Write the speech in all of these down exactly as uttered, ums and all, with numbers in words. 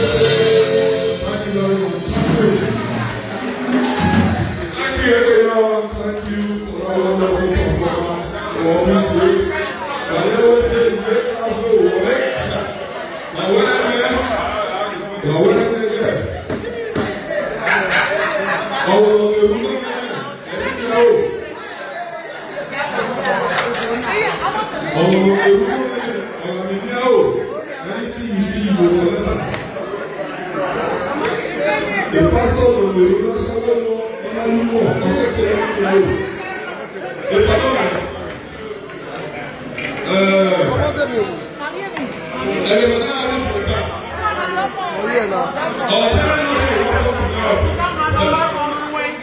Thank you very much. Thank you, everyone. Thank you for that wonderful performance. Wonderful. I always say, great as well. Now, where am I? Now, where am I? Ọ̀rọ̀ èrú náà ni ẹ̀rí ni a ó. Ọ̀rọ̀ èrú náà ni ọ̀rọ̀ mi ni a ó. Anything you see, you will collect am. The pastor of the èrú náà sọ́wọ́ lọ, ọmọ yìí mọ̀, ọ̀rọ̀ kẹrẹ ni a ó. Ìpàdé ọ̀la. Ẹ̀rọ náà rí bùkà. Ọ̀tẹ́rẹ́ náà rí ìwà fọ́ọ̀mù náà.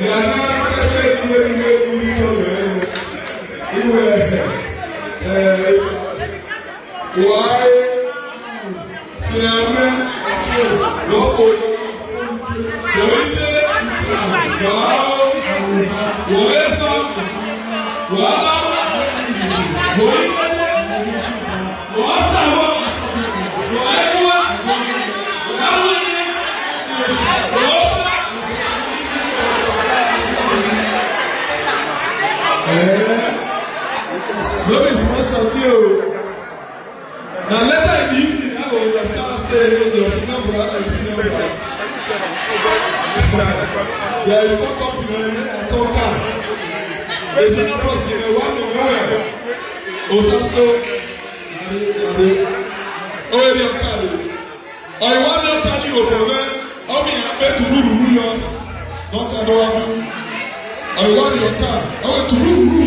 Ìyàrá akẹ́kẹ́ ìwé ìwé ìwé ìtọ́jú ẹ̀ lọ. Ìwé ẹ̀ wáyé fìyàmẹ́ lọ́kọ̀ọ́. Eh, no be small shouting o. Na later in the evening, I go understand say your senior brother na your senior brother. Yeah, you fuck up, you know, I talk am. The senior person, you want to know where? Osasto, Mari, Mari. Oh, area carry. Ọ̀yìnwá ni ó ta ní òkò rẹ̀, ọmọ ìyá pé tùrúrùrú yọ, lọ́kà ló wá mú. Ọ̀yìnwá ni ó ta, ọmọ tùrúrùrú,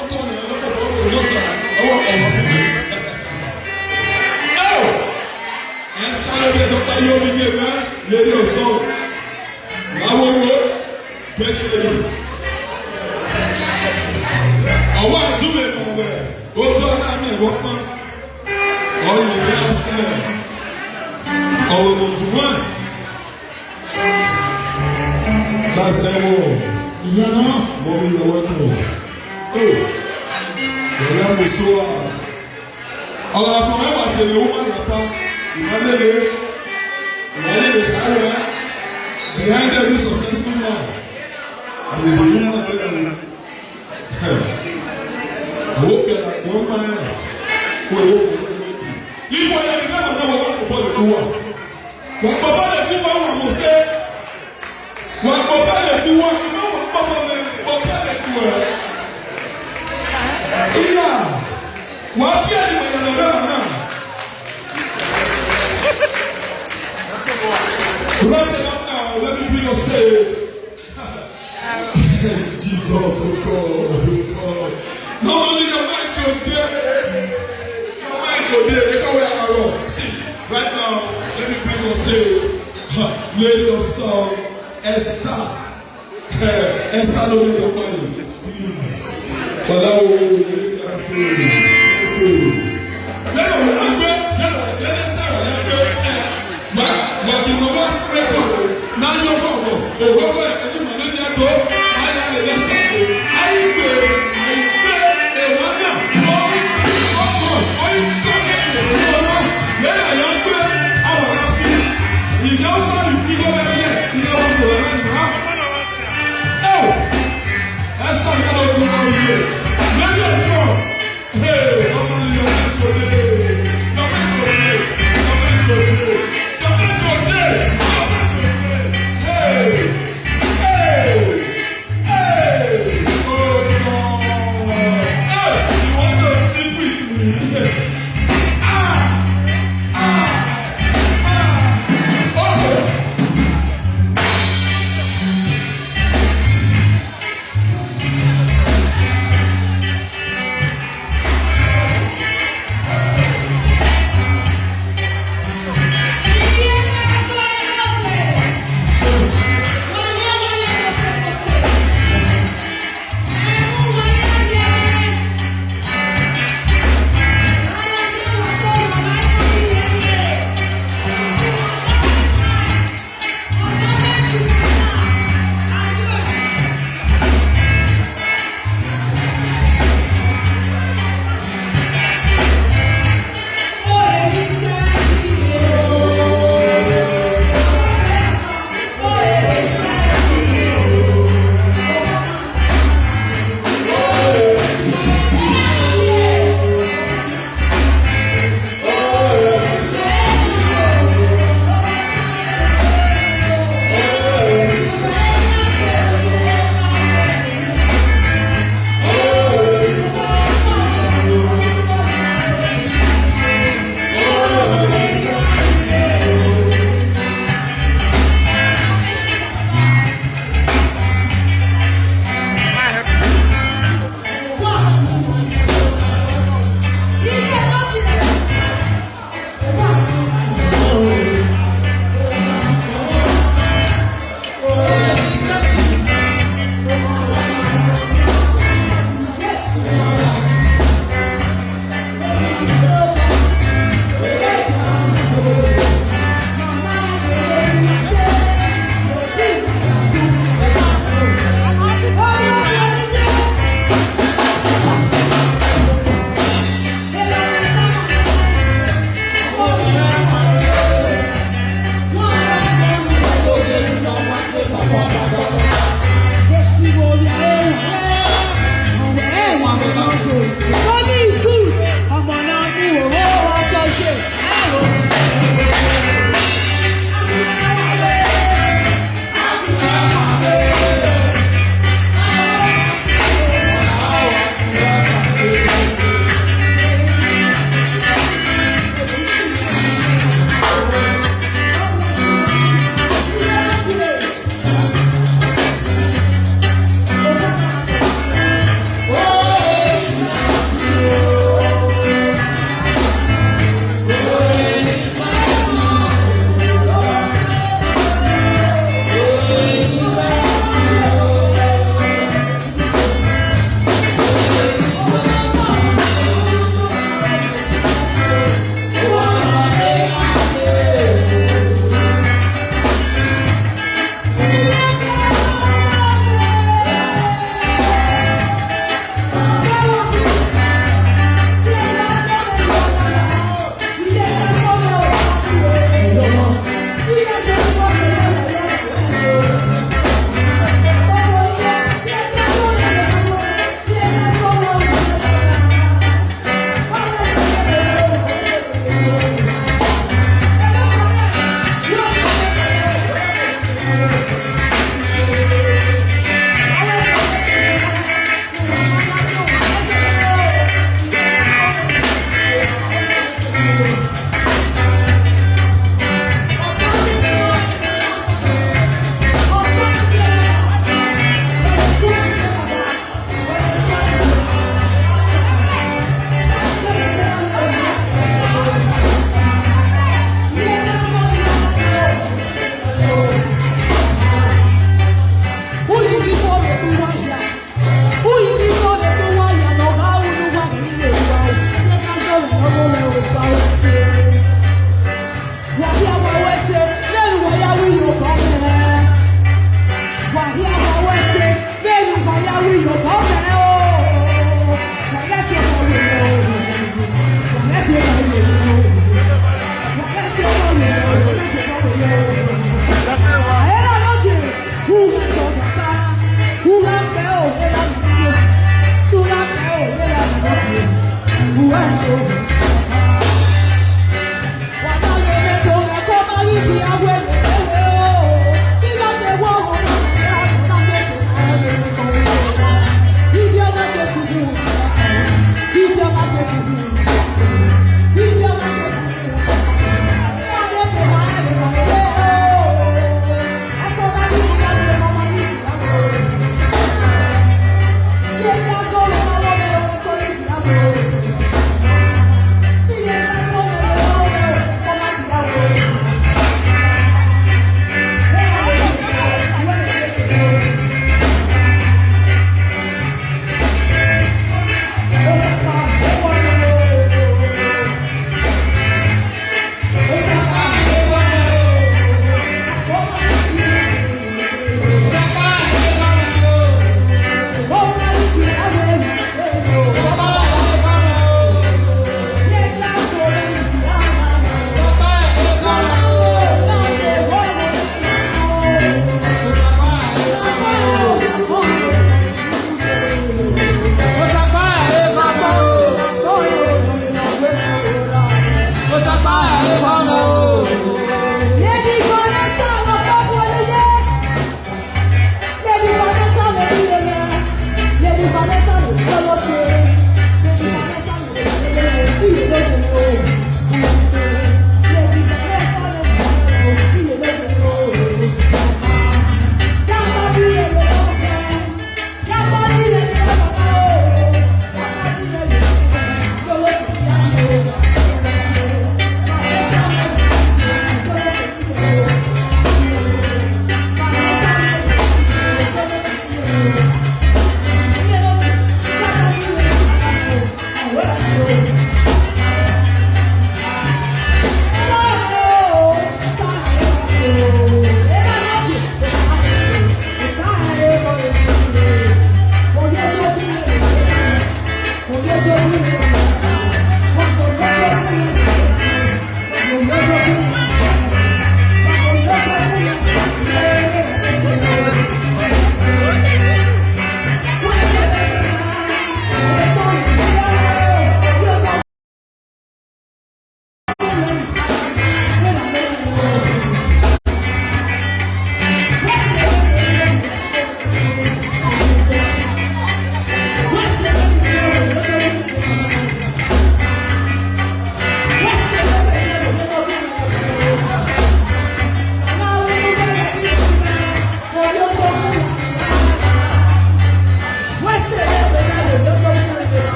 ọ̀tọ̀ ni ọ̀yọ́ kò bọ́ òun lọ́sà, ọwọ́ ọ̀wọ́ mi. Ẹ ò! Ẹ sáré bí ẹjọ́ bá yọ mí yé rẹ̀, lérí ọ̀sán. Láwo wo, bẹ́ẹ̀ ṣe lè. Ọwọ́ àdúgbò ìmọ̀ rẹ̀, ó tọ́ náà ní ìwọ́pọ̀. Ọyẹ bí a sẹ ọwọ mọ tuma. That's the one. Ìyànà. Mọ̀mí yẹ wọ́n tó. Ee, ọ̀yà mùsùlùmá. Ọ̀rọ̀ àkùnrin wà tẹ̀lé wọ́n máa yàpá. Ìmọ̀lẹ́lẹ̀. Ìmọ̀lẹ́lẹ̀ káyọ̀. Behind every successful man, there is a woman there. Àwọn òkè àgbọ̀ máa ń kó owó kò lóye lókè. Ibo ya ni náà náà wọ́n kò bọ́ọ̀lù kú wa. Wọ́n kò bọ́ọ̀lù kú wa wọ́n mọ̀ sẹ́. Wọ́n kò bọ́ọ̀lù kú wa, iná wọ́n kò bọ́ọ̀lù kú wa. Ìyá, wọ́n bí ẹni wọ̀nyẹn lọ́rẹ́ màmá. Right about now, let me bring your stage. Jesus, oh God, oh God. Normally, your mind go there. Your mind go there. You know where I run. See, right now, let me bring on stage, huh, Lady of Song, Esther. Eh, Esther, no need to mind. Please. But that will be let's go. Let's go. Lẹ́nu ọ̀rọ̀ yẹn gbé, lẹ́nu ọ̀rọ̀ yẹn gbé, ẹ, wà, wà kí mo wá pé kò, náà yóò kọ̀ ọ̀rọ̀, òwò ọ̀rọ̀ ẹ̀ ní màá ní ẹ̀tọ́, máa yà lè lẹ́sẹ̀ pé, àìgbé, àìgbé, èèwọ̀ náà, wọ́n rí màá ní ọkọ̀, ó yí tó ní ẹ̀sẹ̀ tó wọ́n náà, lẹ́nu ọ̀rọ̀ yẹn gbé, àwọn ọ̀rọ̀ fi, ìdí ọ̀sán ìfúnni bẹ́ẹ̀ yẹ, ìyẹn wọ́n sọ̀rọ̀ náà nìyà. Ẹ ò, Esther yẹn ló kún wọn yìí, lórí ọ̀sán.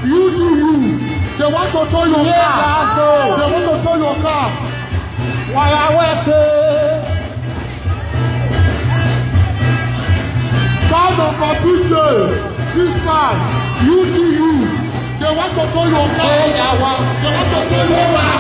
U T U, they want to tow your car. They want to tow your car. Why I was say, Car number B J, this man, U T U, they want to tow your car. They want to tow your car.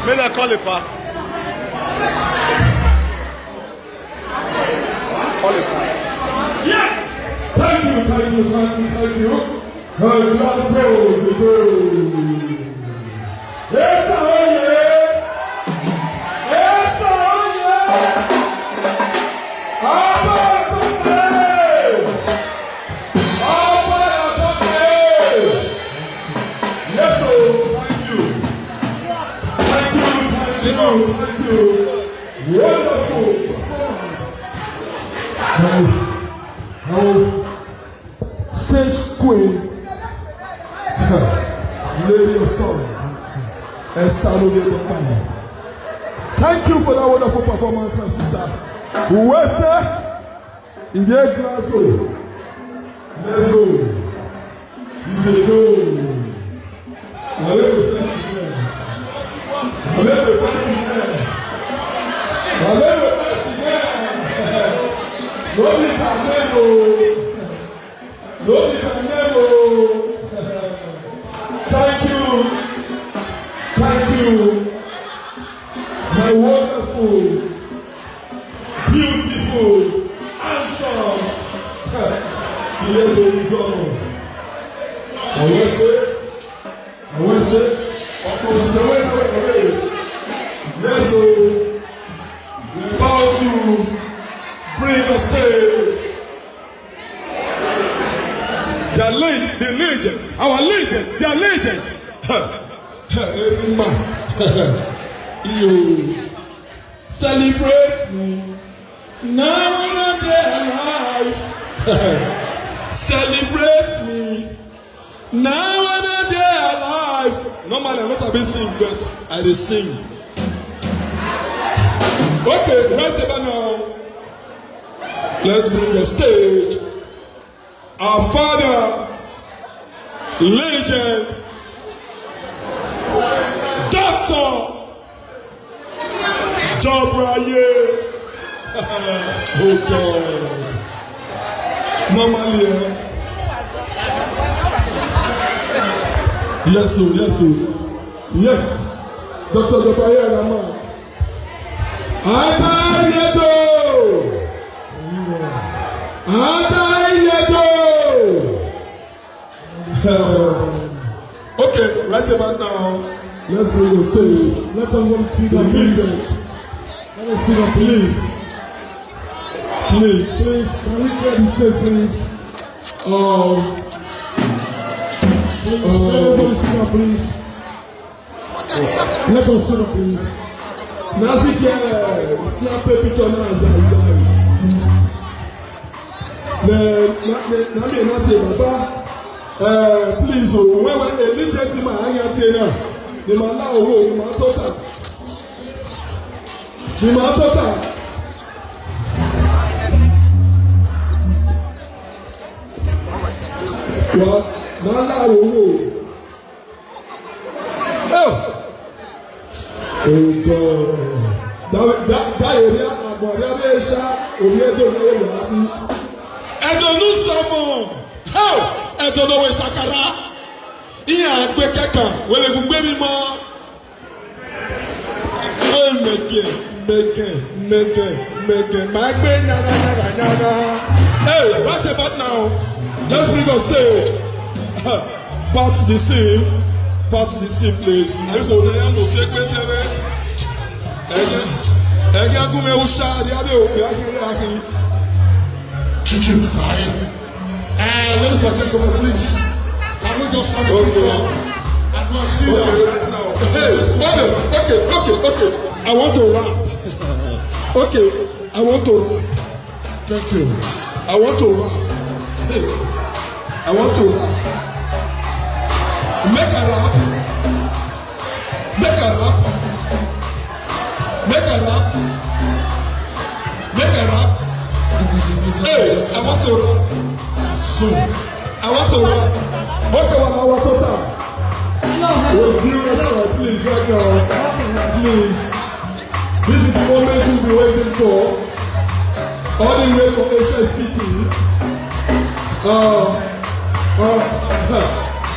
May I call a pa? Call a pa. Yes! Thank you, thank you, thank you, thank you. Hey, Glasgow, Zimbabwe. Esa oye! Esa oye! Apa Kote! Apa Kote! Yes, oh, thank you. Thank you, thank you, thank you. Wonderful performance. Thank you. Stage queen, Lady of Sorrow, Esther Oyedepayo. Thank you for that wonderful performance, my sister. We will say, in the Glasgow. Let's go. It's a go. Wale go first again. Wale go first again. Wale go first again. No be problem o. No be problem o. Thank you. Thank you. My wonderful, beautiful, handsome, Iyebo Uzongo. I will say, I will say, Uncle Wase, wait, wait, wait. Yes, so we're about to bring the stage. Their le-, the legend, our legend, their legend. Hey, man. You celebrate me. Now when I dey alive. Celebrate me. Now when I dey alive. Normally, I'm not a big sing, but I dey sing. Okay, right about now, let's bring the stage. Our father, legend, Doctor Dobraye. Oh God. Normally, eh? Yes, sir, yes, sir. Yes. Doctor Dobraye Rama. Adayedo! Adayedo! Okay, right about now, let's bring the stage. Let them come see the legend. Let us see the, please. Please. Please, can we clear the stage, please? Um, please, um, everybody sit down, please. Let us sit up, please. Nazi ke snap a picture now, Zai Zai. Na na na na me na te baba. Eh, please, oh, when when a little gentleman I get here now, the man now, oh, the man total, the man total. What? Man now, oh, oh. Oh. Oh God. That, that, that area, Agbada, Asia, Oviedo, Edo, Edo, no sermon. How? Edo, no way, Sakara. Iya, Gbekeka, Wele, Gugbe, Mimo. Oh, Mege, Mege, Mege, Mege. My Gbe, Nyaga, Nyaga, Nyaga. Hey, right about now, let's bring on stage. Pat the same, Pat the same, please. Are you going to say, Ege, Ege, Agume, Usha, the other, Ege, Ege. Chichi, hi. Uh, ladies and gentlemen, please, can we just have a picture? Okay. As we see, okay, right now. Hey, okay, okay, okay, okay. I want to rap. Okay, I want to rap. Thank you. I want to rap. Hey, I want to rap. Make a rap. Make a rap. Make a rap. Make a rap. Hey, I want to rap. So, I want to rap. Okay, well, I want to rap. With due respect, please, right now. Please. This is the moment you've been waiting for. All the way from Asia City. Uh, uh,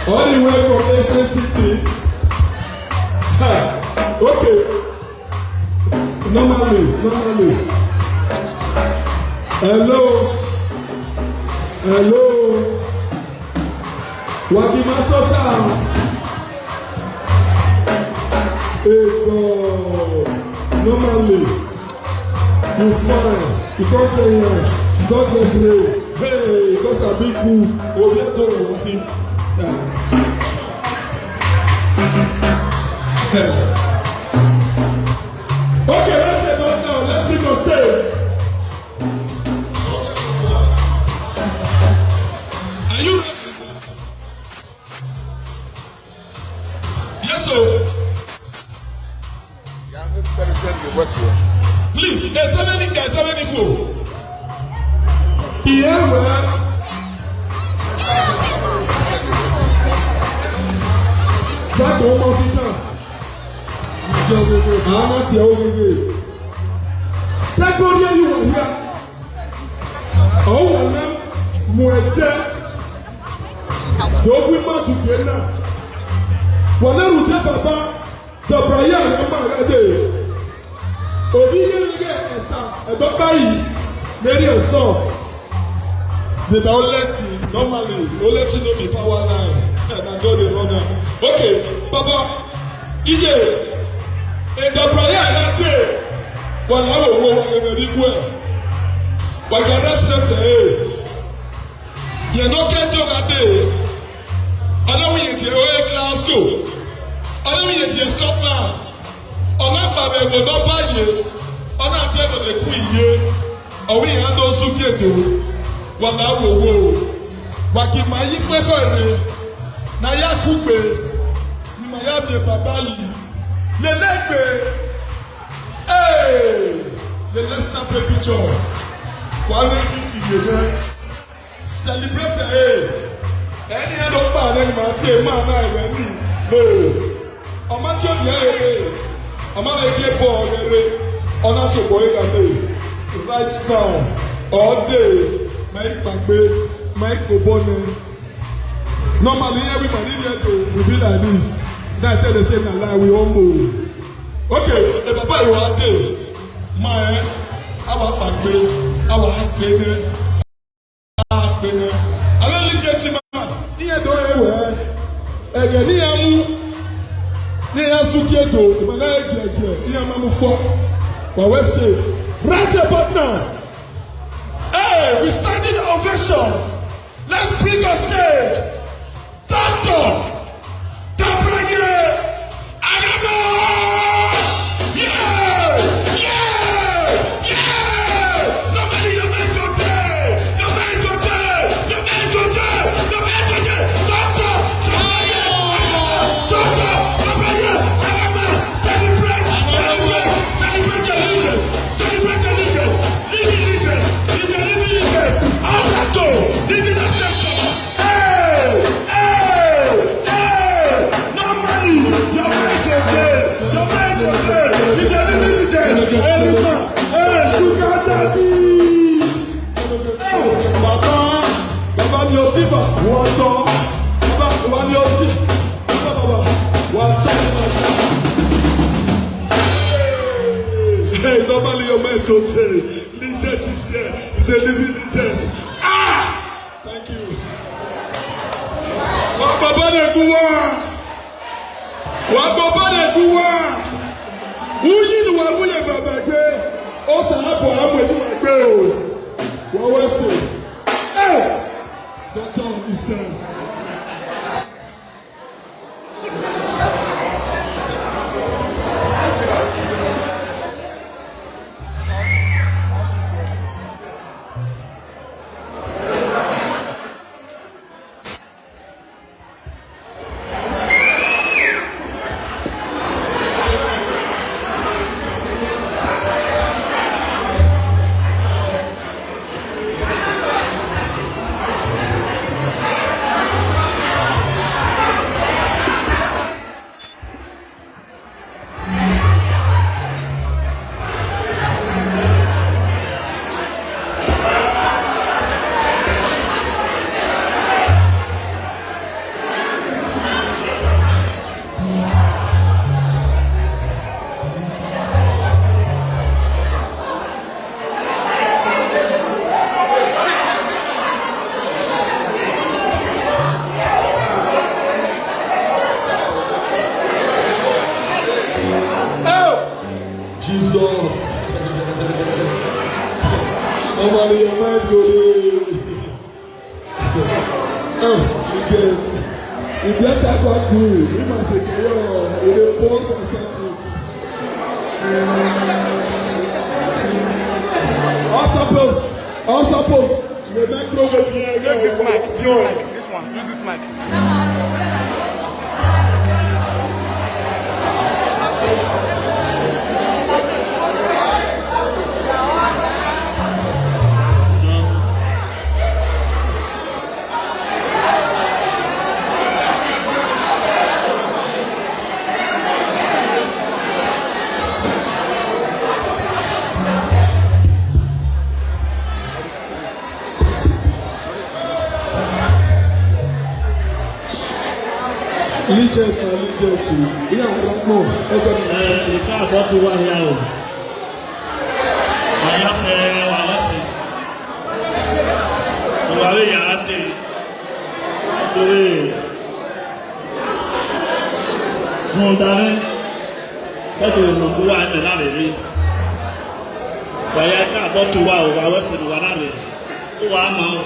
all the way from Asia City. Ha, okay. Normally, normally. Hello. Hello. Wagima Total. Hey, God. Normally. You fine. You don't play yash. You don't get brave. Hey, because I be cool. Obi Eto Waki. Yeah. Okay, let's say that now. Let's be on stage. Are you ready? Yes, sir. Please, there's so many, there's so many people. Ìyá wẹ̀. Jáde ọmọ fífà. Àwọn ọmọ tiẹ̀ ó gègé. Tẹ́gbọ́n yẹn ni wọ́n yá. Ọ̀hún wà ná mú ẹ jẹ́. Tó wí má dùgbẹ́ náà. Wọ́n lẹ́rù jẹ́ bàbá. Dọ̀bọ̀rọ̀ yà rẹ̀ máa rẹ̀ dé. Òbí yẹn lè yẹ ẹ̀sà ẹ̀dọ́ báyìí. Mary ẹ̀ sọ. The Oleti, normally, Oleti no be power line. Eh, na God dey run am. Okay, Baba, iye, ìdọ̀bọ̀rọ̀ yà rẹ̀ dé. Wọ́n náà wò wọ́n wọ́n lè rí kú ẹ̀. Wọ́n yà rẹ̀ ṣe tẹ̀ ẹ́. Yẹn ló kẹ́ tó ra dé. Ọlọ́run yẹn di oye Glasgow. Ọlọ́run yẹn di Scotland. Ọ̀nà àgbàdo ẹ̀wọ̀n náà báyìí. Ọ̀nà àti ẹ̀wọ̀n lè kú iye. Ọ̀wé yẹn á tó sún kéde o. Wà á wò wò o. Wà kì í máa yí fún ẹ̀kọ́ rẹ̀. Nà yá kú pé. Ni màá yá mi bàbá yìí. Lè lẹ́gbẹ̀ẹ́. Hey! Lè lẹ́sìn náà pé picture. Wà á lé kí n kì í yé dẹ́. Celebrate, eh. Ẹni ẹ ló pa àlẹ́ ni màá tiẹ̀ máa náà rẹ̀ mí. No. Ọmọ tí ó yẹ ẹ. Ọmọ lè dé bọ̀ ọ̀rẹ́ rẹ̀. Ọ̀nà sọ̀bọ̀ ẹ̀ gà lè. Right now. All day. My pàgbé. My kòbọ́nẹ. Normally, everybody here to will be like this. Then I tell them, say, na lie, we humble. Okay, the papa you are there. My, eh, our pàgbé, our pàgbé. Pàgbé. Hello, legitimate. Ní ẹ̀dọ́ ẹ̀wẹ̀, ẹ̀yẹ̀ ní ẹ̀mú, ní ẹ̀yà súnkì ètò, ìmọ̀lá ẹ̀jẹ̀ ẹ̀jẹ̀, ní ẹ̀mú mú fọ́. Wà wẹ́ sè, right about now. Hey, we standing ovation. Let's bring on stage Doctor Gabriel. So, Baba, wà ní ọtí. Baba, Baba, wà á tọ́. Hey, normally your mind don't say, legend is here. He's a living legend. Ah! Thank you. Wà á bàbá rẹ̀ gún wá. Wà á bàbá rẹ̀ gún wá. Wúyí ni wà á múyẹ̀ bàbá gbé. Ó sàábọ̀ àmọ̀ ìlú wa gbé o. Wọ́n wá sí. Hey! Doctor Hussein. Oh! Jesus. Normally, your mind go dey. Oh, legend. If that type of cool, we must say, yo, we dey pause and start with. All suppose, all suppose, the microphone here, take this mic, this mic, this one, use this mic. Legend na legend too. Ìyá àràpọ̀ ẹ̀jẹ̀ mi. Ẹ, ìka àbọ̀ ti wá ya o. Àyàfẹ́ wa lọ́sẹ̀. Ìwà rẹ̀ yà á tẹ̀. Lórí. Mo darí. Kẹ́kọ̀ọ́ ìmọ̀ kó wá ẹ̀jẹ̀ láre rí. Wàyà ká àbọ̀ tó wà o, wà wẹ́sẹ̀ wà láre. Ó wà á mọ̀ o.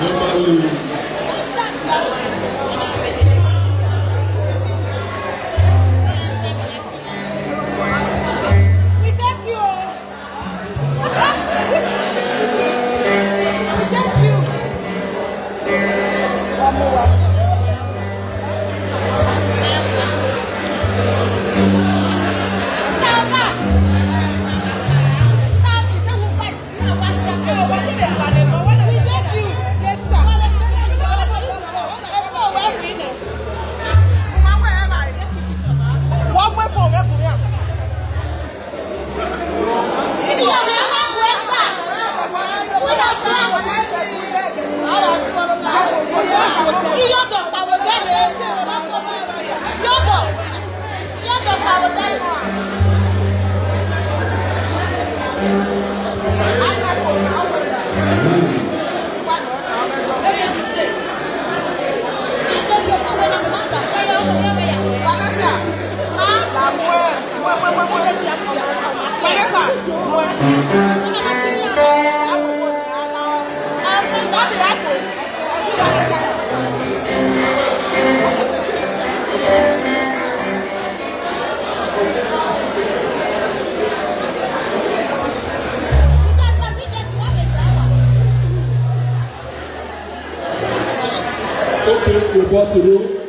Normally. We thank you. We thank you. Wọ́n gbé fún ọ̀rẹ́ kùnrin àná. Okay, we bought to do.